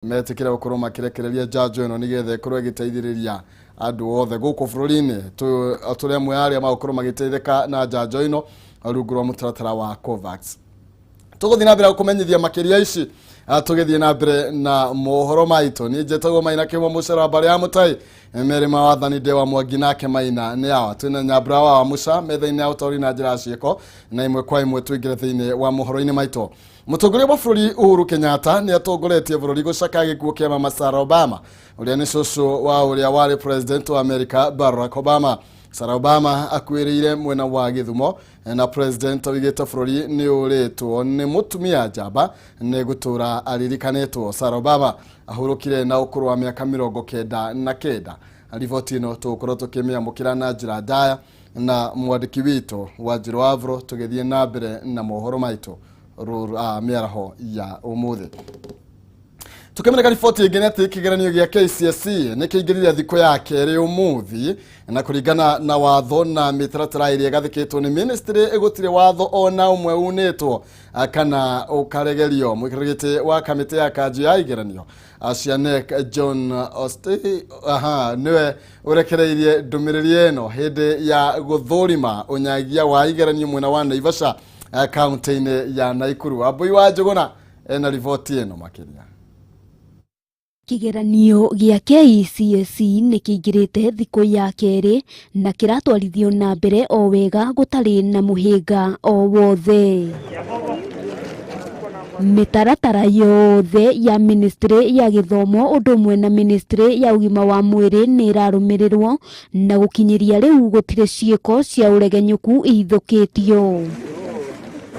Metĩkĩre gũkorwo makĩrekereria njanjo ĩno nĩgetha ĩkorwo ĩgĩteithĩrĩria andũ othe gũkũ bũrũri-inĩ. Tũrĩ amwe a arĩa magũkorwo magĩteithĩka na njanjo ĩno rungu rwa mũtaratara wa COVAX. Tũgũthiĩ na mbere gũkũmenyithia makĩria ici tũgĩthiĩ na mbere na mohoro maitũ. Niĩ njĩtagwo Maina Kĩhumo Mũcera wa mbarĩ ya Mũtai merĩ ma wathani ndĩ wa Mwangi nake Maina nĩ awa. Twĩna Nyambura wa Musa metha-inĩ ya ũtaũri na njĩra ya ciĩko, na ĩmwe kwa ĩmwe tũingĩre thĩinĩ wa mohoro-inĩ maitũ. Mũtongoria wa bũrũri Uhuru Kenyatta nĩ atongoretie bũrũri gũcaka gĩkuũ kĩa Mama Sarah Obama, ũrĩa nĩ cũcũ wa ũrĩa warĩ president wa America Barack Obama. Sarah Obama akuĩrĩire mwena wa Gĩthumo, na president oigĩte bũrũri nĩ ũrĩtwo nĩ mũtumia njamba nĩ gũtũra aririkanĩtwo. Sarah Obama ahurũkire na ũkũrũ wa mĩaka 99. Riboti ĩno tũgũkorwo tũkĩmĩamũkĩra na njĩra ndaya na mwandĩki witũ Wanjirũ Avro tũgĩthiĩ na mbere na mohoro maitũ mĩaraho ya ũmũthĩ. Tũkĩmeneka riboti ĩngĩ nĩ atĩ kĩgeranio gĩa KCSE nĩ kĩingĩrire thikũ ya kerĩ ũmũthĩ, na kũringana na watho na mĩtaratara ĩrĩa ĩgathĩkĩtwo nĩ ministry, gũtirĩ watho ona ũmwe unĩtwo kana ũkaregerio. Mũikarĩri gĩtĩ wa kamĩtĩ ya kanjũ ya igeranio cia KNEC John Osti, aha, nĩwe ũrekereirie ndũmĩrĩri ĩno hĩndĩ ya gũthũrima ũnyagia wa igeranio mwena wa Naivasha, kaunti-inĩ ya Naikuru. Wambui wa Njũgũna ena riboti ĩno makĩria. Kĩgeranio gĩa KCSE nĩ kĩingĩrĩte thikũ ya kerĩ na kĩratwarithio na mbere o wega gũtarĩ na mũhĩnga o wothe. Mĩtaratara yothe ya ministry ya gĩthomo ũndũ ũmwe na ministry ya ũgima wa mwĩrĩ nĩ ĩrarũmĩrĩrwo, na gũkinyĩria rĩu gũtirĩ ciĩko cia ũregenyũku ihithũkĩtio.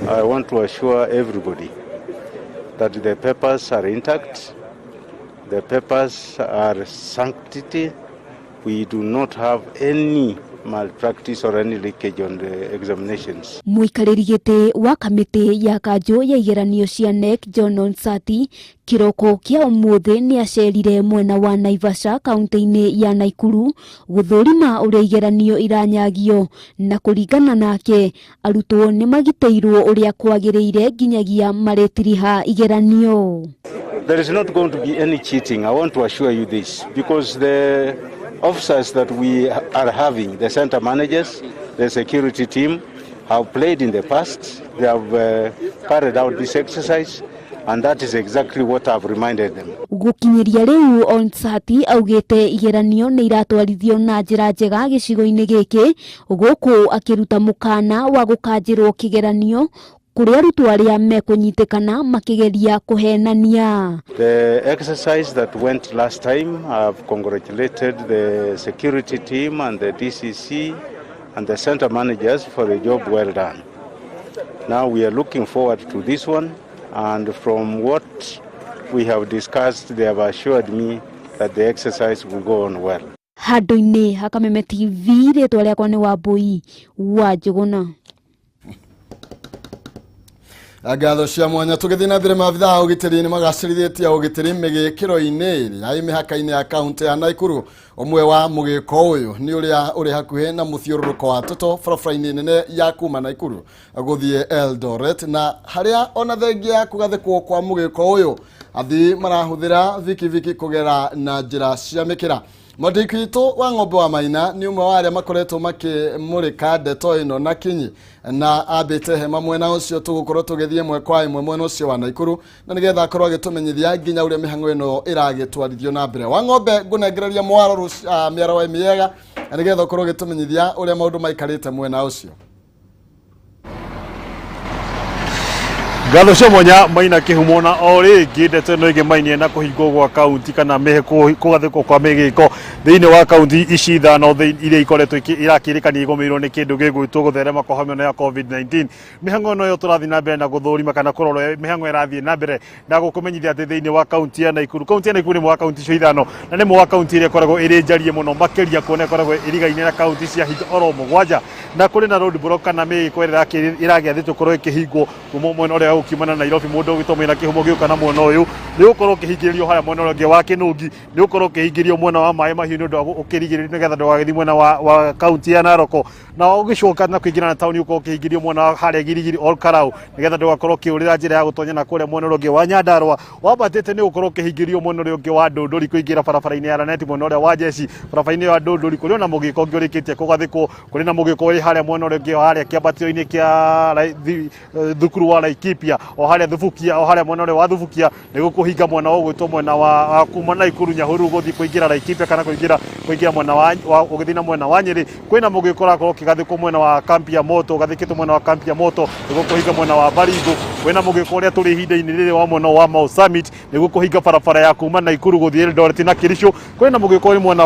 I want to assure everybody that the papers are intact, the papers are sanctity. We do not have any malpractice or any leakage on the examinations. Mũikarĩri gĩtĩ wa kamĩtĩ ya kanjũ ya igeranio cia KNEC John Onsati kĩroko kĩa ũmũthĩ nĩ acerire mwena wa Naivasha kaunti-inĩ ya Naikuru gũthũrima ũrĩa igeranio iranyagio, na kũringana nake arutwo nĩ magitĩirwo ũrĩa kwagĩrĩire nginyagia marĩtiriha igeranio. There is not going to be any cheating. I want to assure you this, because the officers that we are having, the center managers, the security team, have played in the past. They have carried out this exercise, and that is exactly what I've reminded them. Gũkinyĩria rĩu Onsati augĩte igeranio nĩ iratwarithio na njĩra njega gĩcigo-inĩ gĩkĩ, gũkũ akĩruta mũkana wa gũkanjĩrwo kĩgeranio kũrĩ arutwo arĩa mekũnyitĩkana makĩgeria kũhenania. The exercise that went last time, I've congratulated the security team and the DCC and the center managers for the job well done. Now we are looking forward to this one, and from what we have discussed, they have assured me that the exercise will go on well. Handũ-inĩ ha Kameme TV, rĩtwa rĩakwa nĩ Wambui wa Njũgũna. Ngatho cia mwanya. Tũgĩthiĩ na mbere, maabitha a ũgitĩri nĩ magacĩrithĩtie ũgitĩri mĩgĩkĩro-inĩ ĩrĩa ĩ mĩhaka-inĩ ya kaunti ya Naikuru. Ũmwe wa mũgĩko ũyũ nĩ ũrĩa ũrĩ hakuhĩ na mũthiũrũrũko wa Toto barabara-inĩ nene ya kuma Naikuru gũthiĩ Eldoret, na harĩa ona thengia ya kũgathĩkwo kwa mũgĩko ũyũ athii marahũthĩra bikibiki kũgera na njĩra cia mĩkĩra. Mwandĩki witũ wa Ng'ombe wa Maina nĩ ũmwe wa arĩa makoretwo makĩmũrĩka ndeto ĩno na kinyi, na ambĩte hema mwena ũcio. Tũgũkorwo tũgĩthiĩ ĩmwe kwa ĩmwe mwena ũcio wa Naikuru na nĩgetha akorwo agĩtũmenyithia nginya ũrĩa mĩhang'o ĩno ĩragĩtwarithio na mbere. Wa Ng'ombe, ngũnengereria mwaro mĩaro mĩega na nĩgetha ũkorwo ũgĩtũmenyithia ũrĩa maũndũ maikarĩte mwena ũcio. Ngatho cia mwanya Maina Kĩhumo, na o rĩngĩ ndeto ĩno ĩgĩmainie na kũhingwo gwa kaunti kana kũgathĩkwo kwa mĩgĩko thĩinĩ wa kaunti ici ithano iria ikoretwo irakĩrĩkania igũmĩirwo nĩ kĩndũ gĩgwĩtwo gũtherema kwa homa ĩno ya COVID-19. Mĩhang'o ĩno yo tũrathiĩ na mbere na gũthũrima kana kũrora mĩhang'o ĩrathiĩ na mbere na gũkũmenyithia atĩ thĩinĩ wa kaunti ya Naikuru, kaunti ya Naikuru nĩ ĩmwe wa kaunti icio ithano na nĩ ĩmwe wa kaunti ĩrĩa ĩkoragwo ĩrĩ njarie mũno makĩria, kuona ĩkoragwo ĩrigaine na kaunti cia hingo oro mũgwanja, na kũrĩ na road block kana mĩgĩko ĩrĩa ĩragĩathĩtwo ĩkorwo ĩkĩhingwo kuma mwena ũrĩa ũkiumana na Nairobi mũndũ ũgĩtwo Maina Kĩhumo gĩũka na mwena ũyũ nĩ ũgũkorwo ũkĩhingĩrĩrio harĩa mwena ũrĩa ũngĩ wa Kĩnũngi, nĩ ũgũkorwo ũkĩhingĩrio mwena wa Maĩ Mahiũ nĩ ũndũ wa ũkĩrigĩrĩrio nĩgetha ndũgagĩthiĩ mwena wa kaunti ya Narok, na ũgĩcoka na kũingĩra na taũni ũkorwo ũkĩhingĩrio mwena wa harĩa Girigiri Ol Karau nĩgetha ndũgakorwo ũkĩũrĩra njĩra ya gũtonya na kũrĩa mwena ũrĩa ũngĩ wa Nyandarua. Wambatĩte nĩ ũgũkorwo ũkĩhingĩrio mwena ũrĩa ũngĩ wa Ndũndũri kũingĩra barabara-inĩ ya Laneti mwena ũrĩa wa Jeshi, barabara-inĩ ya Ndũndũri kũrĩ ona mũgĩko ũngĩ ũrĩkĩtie kũgathĩkwo, kũrĩ na mũgĩko ũrĩ harĩa mwena ũrĩa ũngĩ harĩa kĩambatĩro-inĩ kĩa thukuru wa Laikipia, o harĩa Thubukia, o harĩa mwena ũrĩa wa Thubukia nĩ gũkũhinga mwena ũgwĩtwo mwena wa kuma Naikuru Nyahururu gũthiĩ kũingĩra Laikipia kana kũingĩra mwena wa ũgĩthiĩ na mwena wa Nyĩrĩ. Kwĩna mũgĩko ũrakorwo ũkĩgathĩkwo mwena wa kambi ya moto, ũgathĩkĩtwo mwena wa kambi ya moto nĩguo kũhinga mwena wa Baringo. Kwĩna mũgĩko ũrĩa tũrĩ ihinda-inĩ rĩrĩ wa mwena wa Mau Summit nĩguo kũhinga barabara ya kuma Naikuru gũthiĩ Eldoret na Kericho. Kwĩna mũgĩko ũrĩ mwena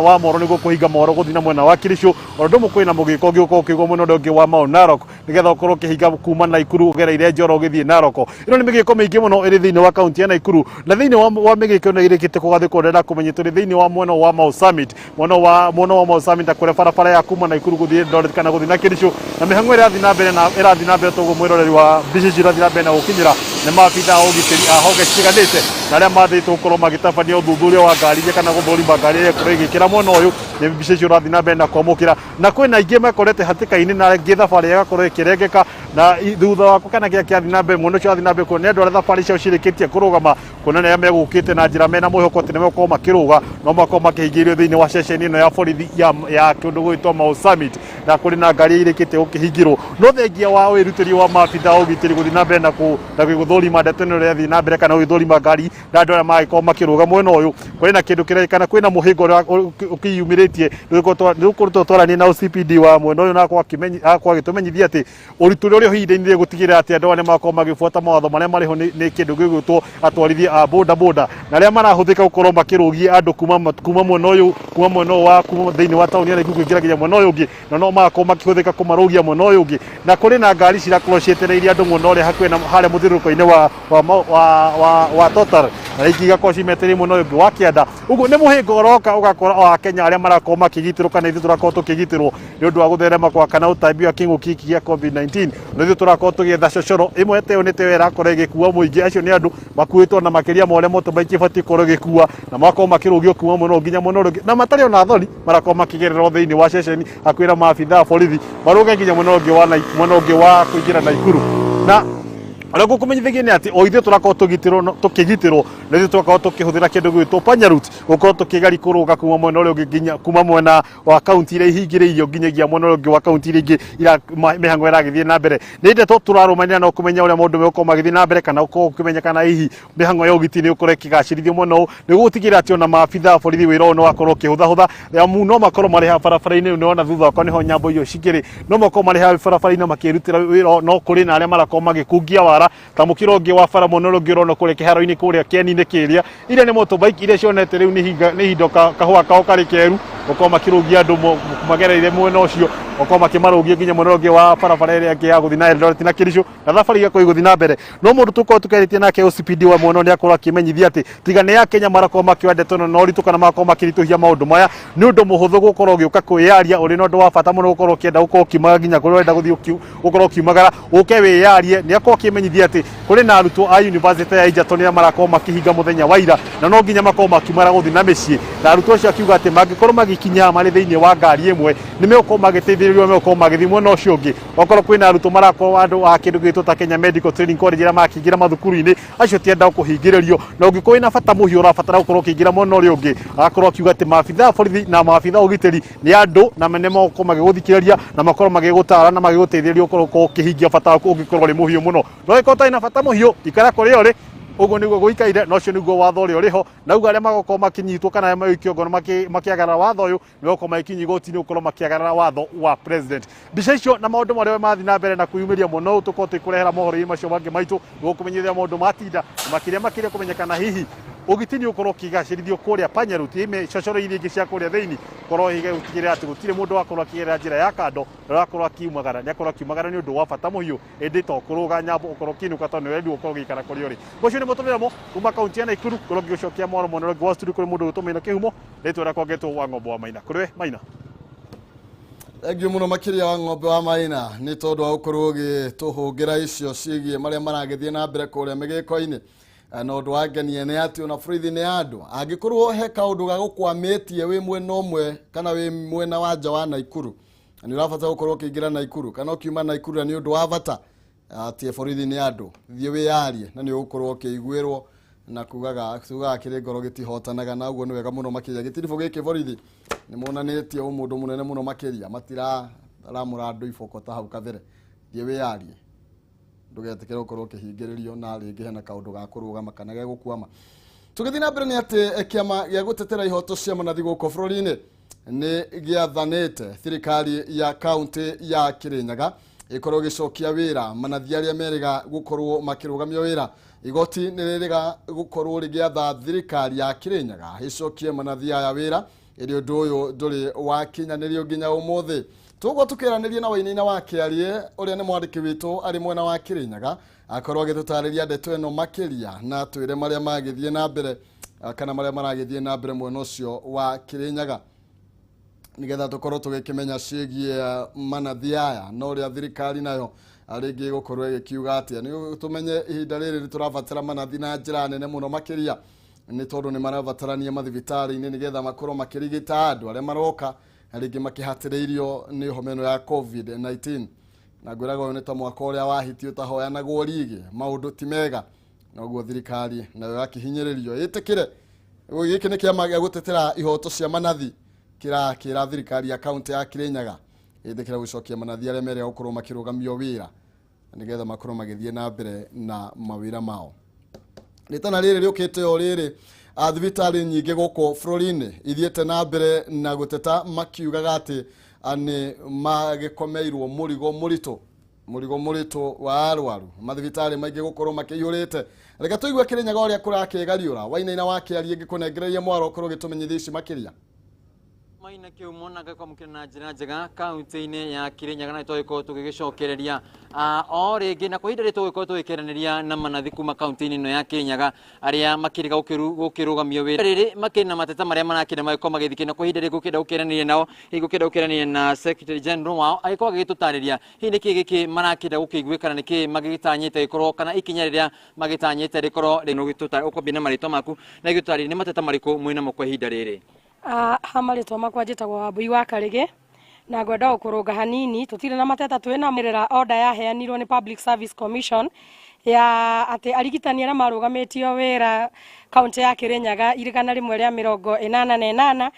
wa Moro nĩguo kũhinga Moro gũthiĩ na mwena wa Kericho. O ũndũ ũmwe kwĩna mũgĩko ũngĩ ũkorwo ũkĩigwo mwena ũrĩa ũngĩ wa Mau Narok nĩgetha ũkorwo ũkĩhinga kuma Naikuru ũgereire Njoro ũgĩthiĩ Narok. Ĩno nĩ mĩgĩko mĩingĩ mũno ĩrĩ thĩinĩ wa kaunti ya Naikuru, na thĩinĩ wa mĩgĩko ĩno ĩrĩkĩte kũgathĩkwo ndĩrenda kũmenya tũrĩ thĩinĩ wa mwena wa Mau Summit, mwena wa Mau Summit na kũrĩa barabara ya kuma Naikuru gũthiĩ Eldoret kana gũthiĩ na Kericho, na mĩhang'o ĩrathiĩ na mbere na ĩrathiĩ na mbere toguo mwĩroreri wa mbica ici ĩrathiĩ na mbere na gũkinyĩra nĩ maabitha a ũgitĩri a honge citiganĩte na arĩa mathĩtwo gũkorwo magĩtabania ũthuthuria wa ngari iria kana gũthũrima ngari iria ĩkorwo ĩgĩkĩra mwena ũyũ. Nĩ mbica icio ũrathiĩ na mbere na kwamũkĩra, na kwĩna aingĩ mekorete hatĩka-inĩ na angĩ thabarĩ ĩgakorwo ĩkĩrengeka na thutha wakwa kana kĩrĩa kĩrathiĩ na mbere mwena ũcio ũrathiĩ na mbere kuona nĩ andũ arĩa thabarĩ ciao cirĩkĩtie kũrũgama, kuona nĩ arĩa megũkĩte na njĩra mena mwĩhoko atĩ nĩ megũkorwo makĩrũga no makorwo makĩhingĩrio thĩinĩ wa ceceni ĩno ya borithi ya kĩndũ gũgĩtwo Mau Summit, na kũrĩ na ngari irĩkĩtie gũkĩhingĩrwo. No thengia wa wĩrutĩri wa maabitha a ũgitĩri gũthiĩ na mbere na gũthũrima ndeto ĩno ĩrathiĩ na mbere kana gũgĩthũrima ngari na andũ arĩa maragĩkorwo makĩrũga mwena ũyũ, kũrĩ na kĩndũ kĩrerĩkana kwĩna mũhĩnga ũrĩa ũkĩyumĩrĩtie nĩ ũkoretwo twarania na OCPD wa mwena ũyũ na akorwo agĩtũmenyithia atĩ ũritũ ũrĩa ũrĩ ihinda-inĩ rĩrĩ gũtigĩrĩra atĩ andũ aya nĩ makorwo magĩbuata mawatho marĩa marĩ ho nĩ kĩndũ gĩgwĩtwo atwarithia a boda boda na arĩa marahũthĩka gũkorwo makĩrũgia andũ kuma mwena ũyũ kuma mwena ũyũ wa kuma thĩinĩ wa taũni ya Naikuru kũingĩra nginya mwena ũyũ ũngĩ, na no magakorwo makĩhũthĩka kũmarũgia mwena ũyũ ũngĩ, na kũrĩ na ngari cirakorwo cietereire andũ mwena ũrĩa hakuhĩ na harĩa mũthiũrũrũko-inĩ wa Total, na ingĩ igakorwo cimetereire mwena ũyũ ũngĩ wa kĩanda. Ũguo nĩ mũhĩnga ũroka ũgakora o Akenya arĩa marakorwo makĩgitĩrwo kana ithuĩ tũrakorwo tũkĩgitĩrwo nĩ ũndũ wa gũtherema kwa kana ũtambi wa kĩng'ũki gĩkĩ gĩa COVID-19, na ithuĩ tũrakorwo tũgĩetha cocoro ĩmwe ta ĩyo nĩ ta ĩyo ĩrakorwo ĩgĩkua mũingĩ. Acio nĩ andũ makuĩtwo na makĩria ma ũrĩa motorbike ĩbatiĩ gũkorwo ĩgĩkua, na magakorwo makĩrũgio kuma mwena ũyũ nginya mwena ũrĩa ũngĩ, na matarĩ ona thoni marakorwo makĩgererwo thĩinĩ wa ceceni hakuhĩ na maabitha a borithi marũge nginya mwena ũngĩ wa mwena ũngĩ wa kũingĩra Naikuru. Na ũrĩa ngũkũmenyithagia nĩ atĩ o ithuĩ tũrakorwo tũkĩgitĩrwo na ithuĩ tũgakorwo tũkĩhũthĩra kĩndũ gĩgwĩtwo panya route gũkorwo tũkĩgeria kũrũga kuma mwena ũrĩa ũngĩ nginya kuma mwena wa kaunti iria ihingĩrĩirio nginyagia mwena ũrĩa ũngĩ wa kaunti iria ingĩ mĩhang'o ĩragĩthiĩ na mbere. Nĩ ndeto tũrarũmanĩra na kũmenya ũrĩa maũndũ megũkorwo magĩthiĩ na mbere kana gũkorwo ũkĩmenya kana hihi mĩhang'o ya ũgitĩri nĩ ĩgũkorwo ĩkĩgacĩrithio mwena ũyũ nĩguo gũtigĩrĩra atĩ ona maabitha a borithi wĩra ũyũ nĩ wakorwo ũkĩhũthahũtha, amu no makorwo marĩ haha barabara-inĩ. Nĩwona thutha wakwa nĩho nyambo icio cikĩrĩ, no makorwo marĩ haha barabara-inĩ makĩrutĩra wĩra, no kũrĩ na arĩa marakorwo magĩkungia wara ta mũkĩra ũngĩ wa bara mwena ũrĩa ũngĩ ũrona kũrĩa kĩharo-inĩ kũrĩa kĩeni-inĩ kĩrĩa, iria nĩ motorbike iria cionete rĩu nĩ ihinda kahũa kao karĩ keru gũkorwo makĩrũgia andũ magereire mwena ũcio, gũkorwo makĩmarũgia nginya mwena ũngĩ wa barabara ĩrĩa ĩngĩ ya gũthiĩ na Eldoret na Kericho, na thabarĩ igakorwo igũthiĩ na mbere. No mũndũ tũkorwo tũkĩarĩtie nake OCPD wa mwena nĩ akorwo akĩmenyithia atĩ tiga nĩ Akenya marakorwo makĩoya ndeto ĩno na ũritũ kana magakorwo makĩritũhia maũndũ maya, nĩ ũndũ mũhũthũ gũkorwo ũgĩũka kwĩyaria ũrĩ na ũndũ wa bata mũno gũkorwo ũkĩenda gũkorwo ũkiumaga nginya kũrĩa ũrenda gũthiĩ gũkorwo ũkiumagara ũke wĩyarie. Nĩ akorwo akĩmenyithia atĩ kũrĩ na arutwo a university ya Egerton arĩa marakorwo makĩhinga mũthenya wa ira, na no nginya makorwo makiumagara gũthiĩ na mĩciĩ, na arutwo acio akiuga atĩ mangĩkorwo magĩkinya marĩ thĩinĩ wa ngari ĩmwe nĩ megũkorwo magĩteithĩrĩrio, megũkorwo magĩthiĩ mwena ũcio ũngĩ. Okorwo kwĩna arutwo marakorwo andũ a kĩndũ gĩgwĩtwo ta Kenya Medical Training College arĩa marakĩingĩra mathukuru-inĩ, acio ti enda kũhingĩrĩrio, na ũngĩkorwo wĩna bata mũhiũ ũrabatara gũkorwo ũkĩingĩra mwena ũrĩa ũngĩ, agakorwo akiuga atĩ maabitha a borithi na maabitha a ũgitĩri nĩ andũ na nĩ megũkorwo magĩgũthikĩrĩria na makorwo magĩgũtara na magĩgũteithĩrĩria ũkorwo ũkĩhingia bata waku ũngĩkorwo ũrĩ mũhiũ mũno. No ũngĩkorwo ũtarĩ na bata mũhiũ, ikara kũrĩa ũrĩ, ũguo nĩguo gũikaire, na ũcio nĩguo watho ũrĩa ũrĩ ho. Na ũguo arĩa magũkorwo makĩnyitwo kana arĩa magũikio ngono makĩagarara watho ũyũ nĩ megũkorwo magĩkinyio igoti-inĩ gũkorwo makĩagarara watho wa president. Mbica icio na maũndũ marĩa mathiĩ na mbere na kwĩyumĩria mũno tũkorwo tũkĩkũrehera mohoro-inĩ macio mangĩ maitũ nĩguo kũmenyithia maũndũ matinda na makĩria makĩria kũmenyekana hihi ũgitĩri ũkorwo ũkĩgacĩrithio kũrĩa panya route ime cocoro iria ingĩ cia kũrĩa thĩinĩ korwo gũtigĩrĩra atĩ gũtirĩ mũndũ wakorwo akĩgerera njĩra ya kando na ũrakorwo akiumagara nĩ akorwo akiumagara nĩ ũndũ wa bata mũhiũ ĩndĩ to kũrũga nyambo ũkorwo ũkĩinũka tondũ nĩ ũrendiwo ũkorwo ũgĩikara kũrĩa ũrĩ. Ũcio nĩ mũtũmĩre mo kuma kaunti ya Naikuru ngorwo ngĩgũcokia mwaro mwena ũrĩa ũngĩ wa studio kũrĩ mũndũ ũgwĩtwo Maina Kĩhumo rĩtwa rĩakwa ngetwo wa ng'ombo wa Maina. Kũrĩ we Maina. Thengiũ mũno makĩria wa ng'ombe wa Maina nĩ tondũ wa gũkorwo ũgĩtũhũngĩra icio ciĩgiĩ marĩa maragĩthiĩ na mbere kũrĩa mĩgĩko-inĩ. Na ũndũ wa ngenia nĩ atĩ ona borithi nĩ andũ angĩkorwo he kaũndũ gagũkwamĩtie wĩ mwena ũmwe kana wĩ mwena wa nja wa Naikuru na nĩ ũrabatara gũkorwo ũkĩingĩra Naikuru kana ũkiuma Naikuru na nĩ ũndũ wa bata atĩ borithi nĩ andũ, thiĩ wĩyarie na nĩ ũgũkorwo ũkĩiguĩrwo na kugaga tugaga kĩrĩ ngoro gĩtihotanaga, na ũguo nĩ wega mũno makĩria. Gĩtiribũ gĩkĩ borithi nĩ monanĩtie ũmũndũ mũnene mũno makĩria, matiraramũra andũ iboko ta hau kabere. Thiĩ wĩyarie, ndũgetĩkĩre gũkorwo ũkĩhingĩrĩrio na rĩngĩ hena kaũndũ ga kũrũgama kana gegũkwama. Tũgĩthiĩ na mbere nĩ atĩ kĩama gĩa gũtetera ihoto cia manathi gũkũ bũrũri-inĩ nĩ gĩathanĩte thirikari ya kaunti ya Kirinyaga ĩkorwo ĩgĩcokia wĩra manathi arĩa merĩga gũkorwo makĩrũgamio wĩra. Igoti nĩ rĩrĩga gũkorwo rĩgĩatha thirikari ya Kirinyaga ĩcokie manathi aya wĩra, ĩrĩ ũndũ ũyũ ndũrĩ wakinyanĩrio nginya ũmũthĩ. Tũguo tũkĩaranĩria na Wainaina wa Kĩarie ũrĩa nĩ mwandĩki witũ arĩ mwena wa Kirinyaga akorwo agĩtũtarĩria ndeto ĩno makĩria na twĩre marĩa magĩthiĩ na mbere kana marĩa maragĩthiĩ na mbere mwena ũcio wa Kirinyaga nigetha tũkorwo tũgĩkĩmenya ciĩgiĩ manathi aya na ũrĩa thirikari nayo rĩngĩ ĩgũkorwo ĩgĩkiuga atĩa. Nĩ tũmenye ihinda rĩrĩ nĩ tũrabatara manathi na njĩra nene mũno makĩria nĩ tondũ nĩ marabatarania mathibitarĩ-inĩ nĩgetha makorwo makĩrigita andũ arĩa maroka na rĩngĩ makĩhatĩrĩirio nĩ homa ĩno ya COVID-19. Na ngwĩraga ũyũ nĩ ta mwaka ũrĩa wahiti ũtahoyanagwo rigi, maũndũ ti mega, noguo thirikari nayo yakĩhinyĩrĩrio ĩtĩkĩre. Gĩkĩ nĩ kĩama gĩa gũtetera ihoto cia manathi kĩrakĩra thirikari ya kaunti ya Kirinyaga ĩtĩkĩre gũcokia manathi arĩa merĩga gũkorwo makĩrũgamio wĩra nĩgetha makorwo magĩthiĩ na mbere na mawĩra mao. Rĩtana rĩrĩ rĩũkĩte o rĩrĩ thibitarĩ nyingĩ gũkũ bũrũri-inĩ ithiĩte na mbere na gũteta makiugaga atĩ nĩ magĩkomeirwo mũrigo mũritũ, mũrigo mũritũ wa arwaru mathibitarĩ maingĩ gũkorwo makĩiyũrĩte. Reke tũigue Kirinyaga ũrĩa kũrakĩgariũra. Wainaina wa Kĩarie ngĩkũnengereria mwaro ũkorwo ũgĩtũmenyithia ici makĩria. Maina kĩumo na ngakwamũkĩra na njĩra njega kaunti-inĩ ya Kirinyaga na tũgĩkorwo tũgĩgĩcokereria o rĩngĩ na kwa ihinda rĩrĩ tũgĩkorwo tũgĩkĩaranĩria na manathi kuma kaunti-inĩ ĩno ya Kirinyaga arĩa makĩrĩga gũkĩrũgamio wĩra rĩrĩ makĩrĩ na mateta marĩa marakĩenda magĩkorwo magĩthikĩrĩria na kwa ihinda rĩrĩ ngũkĩenda gũkĩaranĩria nao, hihi ngũkĩenda gũkĩaranĩria na Secretary General wao agĩkorwo agĩgĩtũtarĩria hihi nĩkĩ gĩkĩ marakĩenda gũkĩiguĩka na nĩkĩ magĩgĩtanyĩte gĩkorwo kana ikinya rĩrĩa magĩtanyĩte rĩkorwo ũkwambia na marĩtwa maku na gĩgĩtũtarĩria nĩ mateta marĩkũ mwĩnamo kwa ihinda rĩrĩ. Ha marĩtwa makwa njĩtagwo Wambui wa Karĩgĩ na ngwenda gũkũrũnga hanini. Tũtirĩ na mateta, twĩna mĩrĩra order yaheanirwo nĩ Public Service Commission ya atĩ arigitani arĩa marũgamĩtio wĩra kaunti ya Kirinyaga 188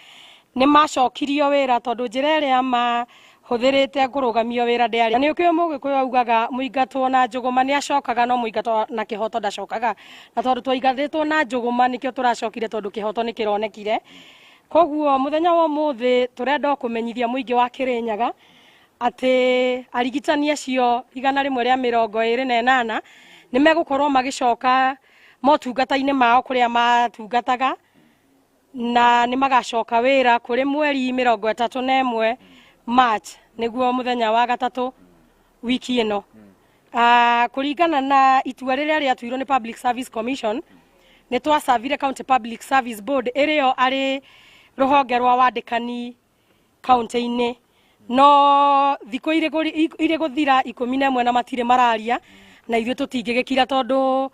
nĩ macokirio wĩra tondũ njĩra ĩrĩa mahũthĩrĩte kũrũgamio wĩra ndĩarĩ. Nĩ ũkĩũĩ Mũgĩkũyũ augaga mũingatwo na njũgũma nĩ acokaga no mũingatwo na kĩhoto ndacokaga, na tondũ twaingatĩtwo na njũgũma nĩkĩo tũracokire tondũ kĩhoto nĩ kĩronekire. Koguo mũthenya wa ũmũthĩ tũrenda kũmenyithia mũingĩ wa Kirinyaga atĩ arigitani acio 128 nĩ megũkorwo magĩcoka motungata-inĩ mao kũrĩa matungataga na nĩ magacoka wĩra kũrĩ mweri 31 March nĩguo mũthenya wa gatatũ wiki ĩno. Kũringana na itua rĩrĩa rĩatuirwo nĩ Public Service Commission nĩ twacavire County Public Service Board ĩrĩo arĩ rũhonge rwa wandĩkani kaunti-inĩ, no thikũ irĩ gũthira 11 na matirĩ mararia na ithuĩ tũtingĩgĩkira tondũ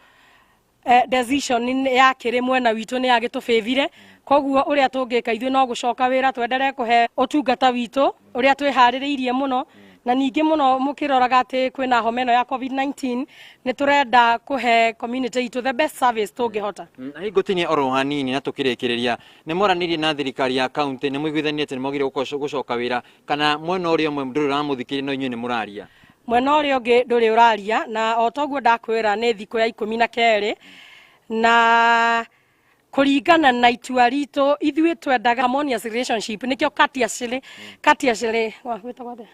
decision yakĩrĩ mwena witũ nĩ yagĩtũbĩbire. Koguo ũrĩa tũngĩka ithuĩ no gũcoka wĩra twenderee kũhe ũtungata witũ ũrĩa twĩharĩrĩirie mũno, na ningĩ mũno mũkĩroraga atĩ kwĩna homa ĩno ya COVID-19 nĩ tũrenda kũhe community itũ the best service tũngĩhota. Na hihi ngũtinie oro hanini na tũkĩrĩkĩrĩria, nĩ mwaranĩirie na thirikari ya kaunti nĩ mũiguithanĩtie atĩ nĩ mwagĩrĩirwo gũcoka wĩra kana mwena ũrĩa ũmwe ndũrĩ ũramũthikĩrĩria no inyuĩ nĩ mũraria? Mwena ũrĩa ũngĩ ndũrĩ ũraria, na o toguo ndakwĩra nĩ thikũ ya 12 na kũringana na itua ritũ ithuĩ twendaga harmonious relationship nĩkĩo courteously gwĩtagwo atĩa?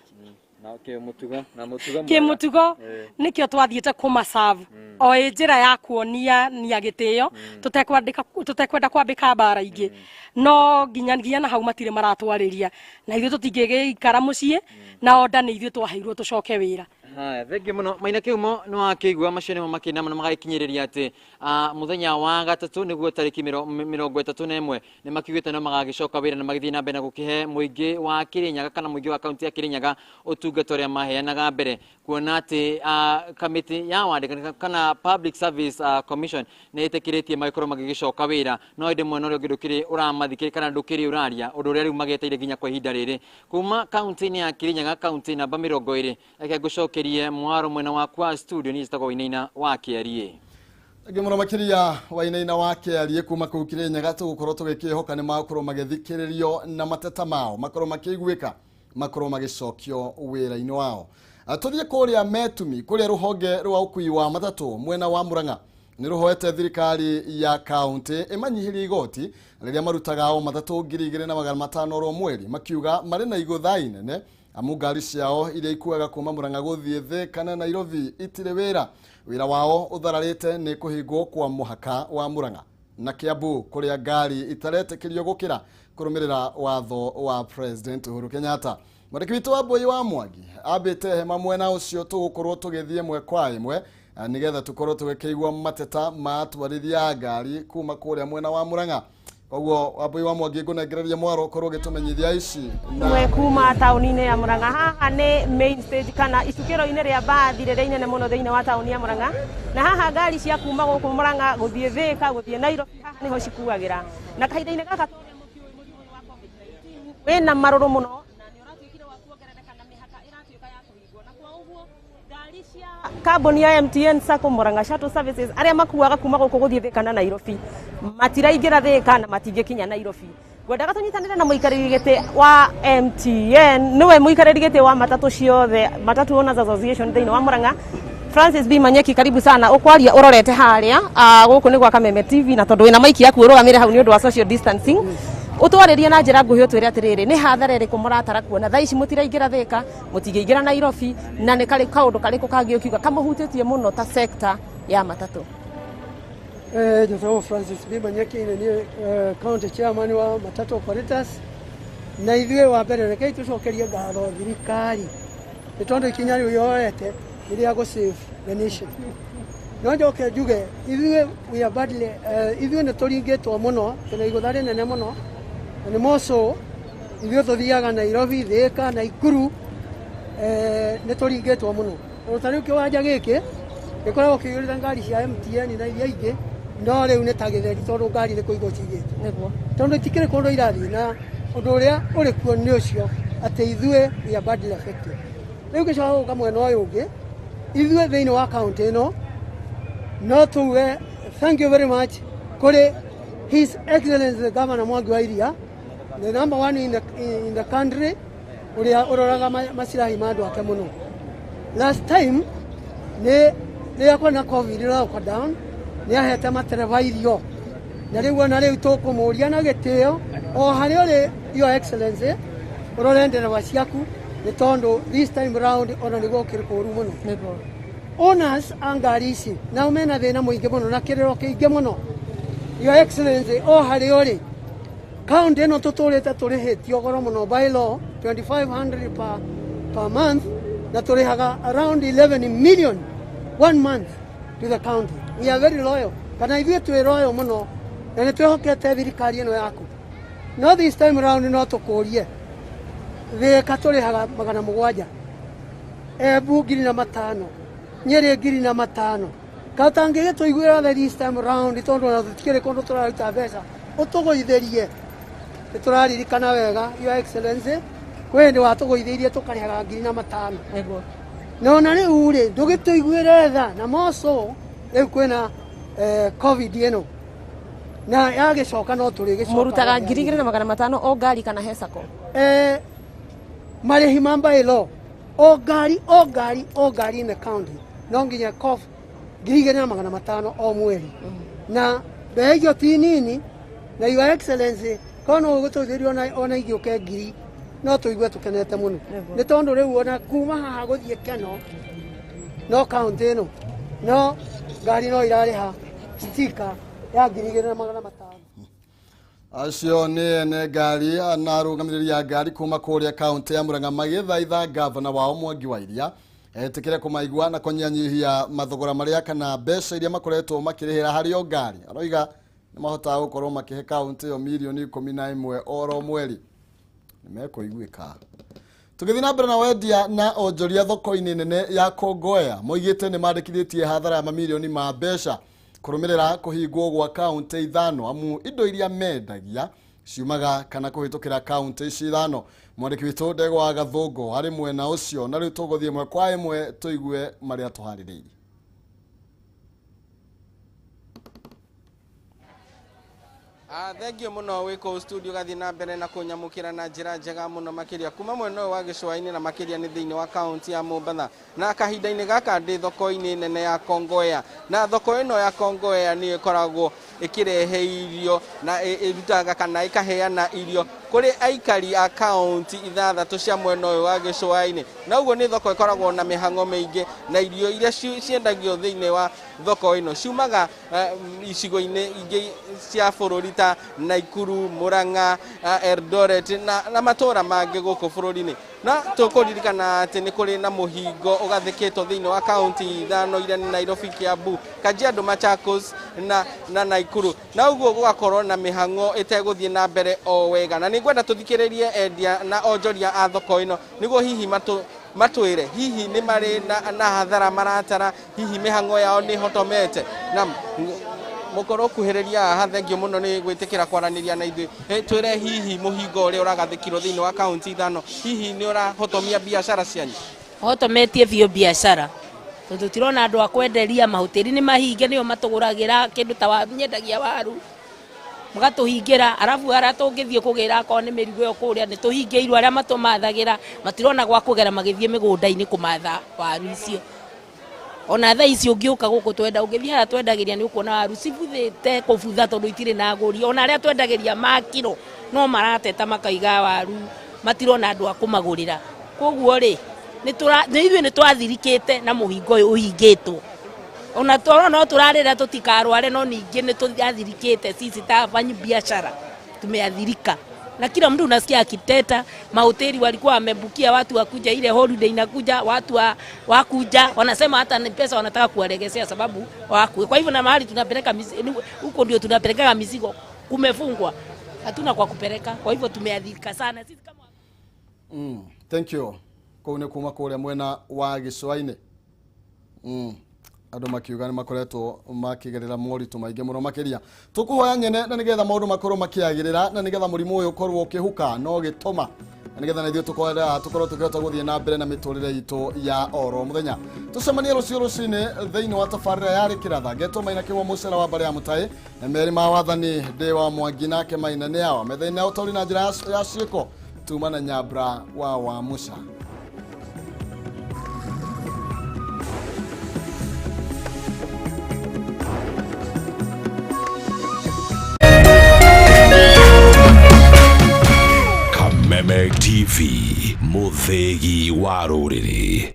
Na kĩmũtugo, na mũtugo mwega. Kĩmũtugo nĩkĩo twathiĩte kũmaserve o ĩ njĩra ya kuonia nia gĩtĩo tũtekwenda kwambĩka mbara ingĩ, no nginya na hau matirĩ maratwarĩria na ithuĩ tũtingĩgĩikara mũciĩ na order nĩ ithuĩ twaheirwo tũcoke wĩra. Haya, thengiũ mũno Maina Kĩhumo. Nĩ wakĩigua macio nĩmo makĩnamo na magagĩkinyĩrĩria atĩ mũthenya wa gatatũ, nĩguo tarĩki 31, nĩ makiugĩte no magagĩcoka wĩra na magĩthiĩ na mbere na gũkĩhe mũingĩ wa Kĩrĩnyaga kana mũingĩ wa kaunti ya Kĩrĩnyaga ũtungata ũrĩa maheanaga mbere, kuona atĩ kamĩtĩ ya wandĩkani kana Public Service Commission nĩ ĩtĩkĩrĩtie magĩkorwo magĩgĩcoka wĩra. No ĩndĩ mwena ũrĩa ũngĩ ndũkĩrĩ ũramathikĩrĩria kana ndũkĩrĩ ũraria ũndũ ũrĩa rĩu magĩeteire nginya kwa ihinda rĩrĩ. Kuma kaunti-inĩ ya Kĩrĩnyaga, kaunti namba 20, reke ngũcokerie mwaro mwena waku wa studio. Niĩ njĩtagwo Wainaina wa Kĩariĩ. Thengiũ mũno makĩria, Wainaina wa Kĩariĩ, kuma kũu Kĩrĩnyaga. Tũgũkorwo tũgĩkĩhoka nĩ magũkorwo magĩthikĩrĩrio na mateta mao makorwo makĩiguĩka, makorwo magĩcokio wĩra-inĩ wao. Tũthiĩ kũrĩa Metumi, kũrĩa rũhonge rwa ũkui wa matatũ mwena wa Murang'a nĩ rũhoete thirikari ya kaunti ĩmanyihĩrie igoti rĩrĩa marutaga o matatũ 2500 oro mweri, makiuga marĩ na igũtha inene amu ngari ciao iria ikuaga kuma Murang'a gũthiĩ Thĩ kana Nairobi itirĩ wĩra. Wĩra wao ũthararĩte nĩ kũhingwo kwa mũhaka wa Murang'a na Kiambu, kũrĩa ngari itaretĩkĩrio gũkĩra kũrũmĩrĩra watho wa President Uhuru Kenyatta. Mwandĩki witũ wa Mbũi wa Mwangi ambĩte hema mwena ũcio. Tũgũkorwo tũgĩthiĩ ĩmwe kwa ĩmwe nĩgetha tũkorwo tũgĩkĩigua mateta ma atwarithia a ngari kuma kũrĩa mwena wa Murang'a. Koguo Wambũi wa Mwangi, ngũnengereria mwaro ũkorwo ũgĩtũmenyithia ici na Mwe kuma taũni-inĩ ya Murang'a. Haha nĩ main stage kana icukĩro-inĩ rĩa mbathi rĩrĩa inene mũno thĩinĩ wa taũni ya Murang'a, na haha ngari cia kuma gũkũ Murang'a gũthiĩ Thĩka, gũthiĩ Nairobi, haha nĩho cikuagĩra. Na kahinda-inĩ gaka tũrĩa mũkĩũĩ, mũrimũ ũyũ wa COVID-19 wĩna marũrũ mũno na nĩ ũratuĩkire wa kuongerereka na mĩhaka ĩratuĩka ya kũhingwo, na kwa ũguo ngari cia kambuni ya MTN Sacco Murang'a Shuttle Services, arĩa makuaga kuma gũkũ gũthiĩ Thĩka na Nairobi, matiraingĩra Thĩka na matingĩkinya Nairobi. Ngwendaga tũnyitanĩre na mũikarĩri gĩtĩ wa MTN, nĩwe mũikarĩri gĩtĩ wa matatũ ciothe, Matatu Owners Association thĩinĩ wa Murang'a, Francis B Manyeki. Karibu sana. Ũkwaria ũrorete harĩa, gũkũ nĩ gwa Kameme TV, na tondũ wĩna maiki yaku ũrũgamĩre hau nĩ ũndũ wa social distancing, ũtwarĩrie na njĩra nguhĩ, ũtwĩre atĩrĩrĩ, nĩ hathara ĩrĩkũ mũratara kuona thaa ici mũtiraingĩra Thĩka, mũtingĩingĩra Nairobi, na nĩ karĩ kaũndũ karĩkũ kangĩ ũkiuga kamũhutĩtie mũno ta sector ya matatũ? Njĩtagwo Francis B Manyeki, nĩ niĩ county chairman wa Matatu Operators. Na ithuĩ wa mbere rekei tũcokerie ngatho thirikari nĩ tondũ ikinya rĩu yoete nĩ rĩa gũ save the nation. No njoke njuge ithuĩ we are badly, ithuĩ nĩ tũringĩtwo mũno, twĩna igũtha rĩnene mũno, na nĩ moco ithuĩ tũthiaga Nairobi, Thĩka, Naikuru, nĩ tũringĩtwo mũno. Tondũ ta rĩu kĩwanja gĩkĩ gĩkoragwo kĩiyũrĩte ngari cia MTN na iria ingĩ, no rĩu nĩ ta gĩtheri tondũ ngari nĩ kũigwo cigĩtwo, tondũ itikĩrĩ kũndũ irathiĩ. Na ũndũ ũrĩa ũrĩ kuo nĩ ũcio atĩ ithuĩ we are badly affected. Rĩu ngĩcoka gũka mwena ũyũ ũngĩ, ithuĩ thĩinĩ wa kaunti ĩno no tuge thank you very much kũrĩ His Excellency the Governor Mwangi wa Iria, the number one in the country, ũrĩa ũroraga macirahi ma andũ ake mũno. Last time nĩ rĩrĩa kwĩna COVID na lockdown, nĩ ahete matereba irio, na rĩu ona rĩu tũkũmũria na gĩtĩo o harĩa ũrĩ, Your Excellency, ũrore ndereba ciaku nĩ tondũ this time round ona nĩguo ũkĩrĩ kũũru mũno. Owners a ngari ici nao mena thĩna mũingĩ mũno na kĩrĩro kĩingĩ mũno. Your Excellency, o harĩa ũrĩ, kaunti ĩno tũtũrĩte tũrĩhĩtio goro mũno by law, 2500 per month, na tũrĩhaga around 11 million one month to the county. We are very loyal, kana ithuĩ twĩ loyal mũno na nĩ twĩhokete thirikari ĩno yaku, no this time round no tũkũrie. Thĩka tũrĩhaga 700, Embu 1500, Nyĩrĩ 1500. Katangĩgĩtũiguĩra tha this time round, tondũ ona tũtikĩrĩ kũndũ tũraruta mbeca, ũtũgũithĩrie. Nĩ tũraririkana wega, Your Excellency, kwĩ hĩndĩ watũgũithĩirie tũkarĩhaga 1500. Na ona rĩu rĩ, ndũgĩtũiguĩre tha, na moco rĩu kwĩna COVID ĩno na yagĩcoka no tũrĩgĩcoka. Mũrutaga 2500 o ngari kana he sacco? Marĩhi ma by law, o ngari, o ngari, o ngari in the county no nginya cough 2500 o mweri, na mbeca icio ti nini. Na Your Excellency, korwo no ũgũtũithĩria ona ingĩũke ngiri, no tũigue tũkenete mũno, nĩ tondũ rĩu ona kuma haha gũthiĩ Keno, no kaunti ĩno no ngari no irarĩha stika ya 2500. Acio nĩ ene ngari na arũgamĩrĩri a ngari kuma kũrĩa kaunti ya Murang'a magĩthaitha gavana wao Mwangi wa Iria. Etĩkĩre kũmaigua na kũnyihanyihia mathogora marĩa kana mbeca iria makoretwo makĩrĩhĩra harĩ o ngari. Aroiga nĩ mahotaga gũkorwo makĩhe kaunti ĩyo mirioni 11 oro mweri. Nĩmekũiguĩka. Tũgĩthiĩ na mbere na wendia na onjoria thoko-inĩ nene ya Kongoya moigĩte nĩ mandĩkithĩtie hathara ya mamirioni ma mbeca kũrũmĩrĩra kũhingwo gwa kaunti 5 amu indo iria mendagia ciumaga kana kũhĩtũkĩra kaunti ici 5. Mwandĩki witũ Ndegwa wa Gathũngũ arĩ mwena ũcio, na rĩu tũgũthiĩ ĩmwe kwa ĩmwe tũigue marĩa tũharĩrĩirie. Thengio muno wĩ kũu studio gathiĩ na mbere na kũnyamũkĩra na njĩra njega mũno makĩria kuma mwena ũyũ wa gĩcũa-inĩ na makĩria nĩ thĩinĩ wa kaunti ya Mombatha. Na kahinda-inĩ gaka ndĩ thoko-inĩ nene ya Kongoea, na thoko ĩno ya Kongoea nĩ ĩkoragwo ĩkĩrehe irio na ĩrutaga kana ĩkaheana irio kũrĩ aikari a kaunti 6 cia mwena ũyũ wa gĩcũa-inĩ. Na ũguo nĩ thoko ĩkoragwo na mĩhang'o mĩingĩ, na irio iria ciendagio thĩinĩ wa thoko ĩno ciumaga icigo-inĩ ingĩ cia bũrũri ta Naikuru, Murang'a, Eldoret na matũra mangĩ gũkũ bũrũri-inĩ. Na tũkũririkana atĩ nĩ kũrĩ na mũhingo ũgathĩkĩtwo thĩinĩ wa kaunti 5 iria nĩ Nairobi, Kiambu, Kajiado, Machakos na Naikuru. Na ũguo gũgakorwo na mĩhang'o ĩtegũthiĩ na mbere o wega. Na nĩngwenda tũthikĩrĩrie endia na onjoria a thoko ĩno nĩguo hihi matwĩre hihi nĩ marĩ na hathara maratara, hihi mĩhang'o yao nĩ hotomete. Na mũkorwo kuhĩrĩria haha, thengio mũno nĩ gwĩtĩkĩra kwaranĩria na ithuĩ. Twĩre hihi mũhingo ũrĩa ũragathĩkirwo thĩinĩ wa kaunti 5 hihi nĩ ũrahotomia biacara cianyu? Hotometie biũ biacara tondũ tũtirona andũ a kwenderia, mahoteri nĩ mahinge, nĩo matũgũragĩra kĩndũ ta waru, nyendagia waru magatũhingĩra, arabu harĩa tũngĩthiĩ kũgĩra akorwo nĩ mĩrigo ĩyo kũrĩa nĩ tũhingĩirwo, arĩa matũmathagĩra matirona gwa kũgera magĩthiĩ mĩgũnda-inĩ kũmatha waru icio. Ona thaa ici ũngĩũka gũkũ twenda, ũngĩthiĩ harĩa twendagĩria nĩ ũkuona waru cibuthĩte kũbutha tondũ itirĩ na agũri. Ona arĩa twendagĩria ma kiro no marateta makaiga waru matirona andũ a kũmagũrĩra. Koguo rĩ, ithuĩ nĩ twathirikĩte na mũhingo ũyũ ũhingĩtwo. Ona toro no tũrarĩra tũtikarware, no ningĩ nĩ tũathirikĩte sisi ta wafanyi biashara tumeathirika. Na kila mtu unasikia akiteta, mahoteli walikuwa wamebukia watu wakuja, ile holiday inakuja, watu wakuja, wanasema hata ni pesa wanataka kuwaregezea sababu waku. Kwa hivyo na mahali tunapeleka huko ndio tunapeleka mizigo, kumefungwa. Hatuna kwa kupeleka. Kwa hivyo tumeathirika sana sisi kama. Thank you. Kuu nĩ kuma kũrĩa mwena wa gĩcũa-inĩ. Andũ makiuga nĩ makoretwo makĩgerera moritũ maingĩ mũno makĩria. Tũkũhoya nyene na nĩgetha maũndũ makorwo makĩagĩrĩra na nĩgetha mũrimũ ũyũ ũkorwo ũkĩhuka no gĩtũma na nĩgetha na ithuĩ tũkorwo tũkĩhota gũthiĩ na mbere na mĩtũrĩre itũ ya oro mũthenya. Tũcemanie rũciũ rũcinĩ thĩinĩ wa tabarĩra ya Rĩkĩratha. Ngetwo Maina Kĩgwa mũcera wa mbarĩ ya Mũtaĩ na merĩ ma wathani ndĩ wa Mwangi nake Maina nĩ awa metha-inĩ ya ũtaũri na njĩra ya ciĩko tuma na Nyambra wa Musa. Kameme TV, Muthegi wa rũrĩrĩ.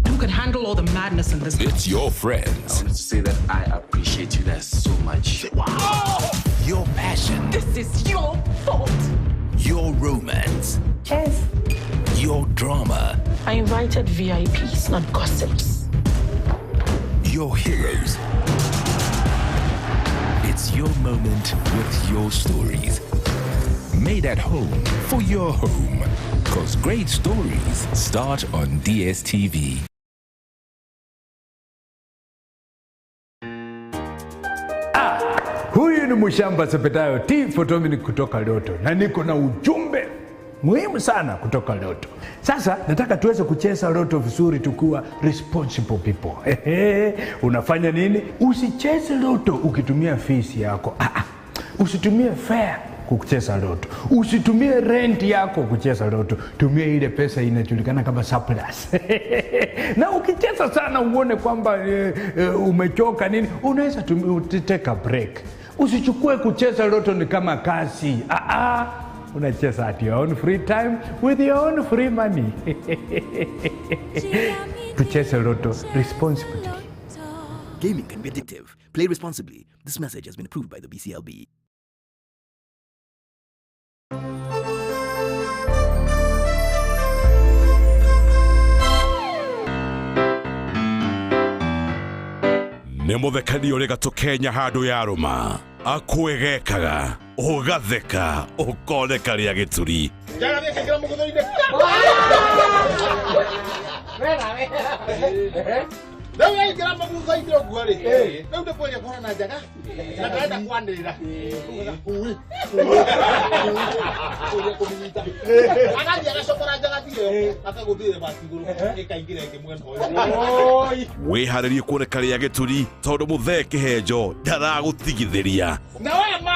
Who can handle all the madness in this? It's your friends. I want to say that I appreciate you guys so much. Wow. Your passion. This is your fault. Your romance. Yes. Your drama. I invited VIPs, not gossips. Your heroes. It's your moment with your stories. Made at home for your home. 'Cause great stories start on DSTV. Huyu ni Mushamba Sepetayo T Fotomini kutoka Loto, na niko na ujumbe muhimu sana kutoka Loto. Sasa nataka tuweze kucheza Loto vizuri tukiwa responsible people. Unafanya nini? Usicheze Loto ukitumia fees yako. Usitumie fare kucheza Loto. Usitumie rent yako kucheza Loto. Tumia ile pesa inajulikana kama surplus. Na ukicheza sana uone kwamba umechoka nini, unaweza take a break. Usichukue kucheza Loto ni kama kazi. Unacheza at your own free time with your own free money. Tucheze Loto responsibly. Gaming can be addictive. Play responsibly. This message has been approved by the BCLB. Nĩ mũthekania ũrĩ gatũ Kenya handũ yarũma akwĩgekaga ũgatheka ũkoneka rĩa gĩturi. Rĩu yaingĩra mũgutho-inĩ ũguo rĩ, rĩu nĩ kwendia kũhana njaga na ndarenda kwanĩrĩra hui ũrĩa kũmĩnyita agathiĩ agacokora njagathi ĩyo akagũthĩre bati igũrũ ĩkaingĩra ĩngĩ mwena ũyũ. Wĩharĩrie kuoneka rĩa gĩturi tondũ mũthee kĩhenjo ndaragũtigithĩria. Na we mana.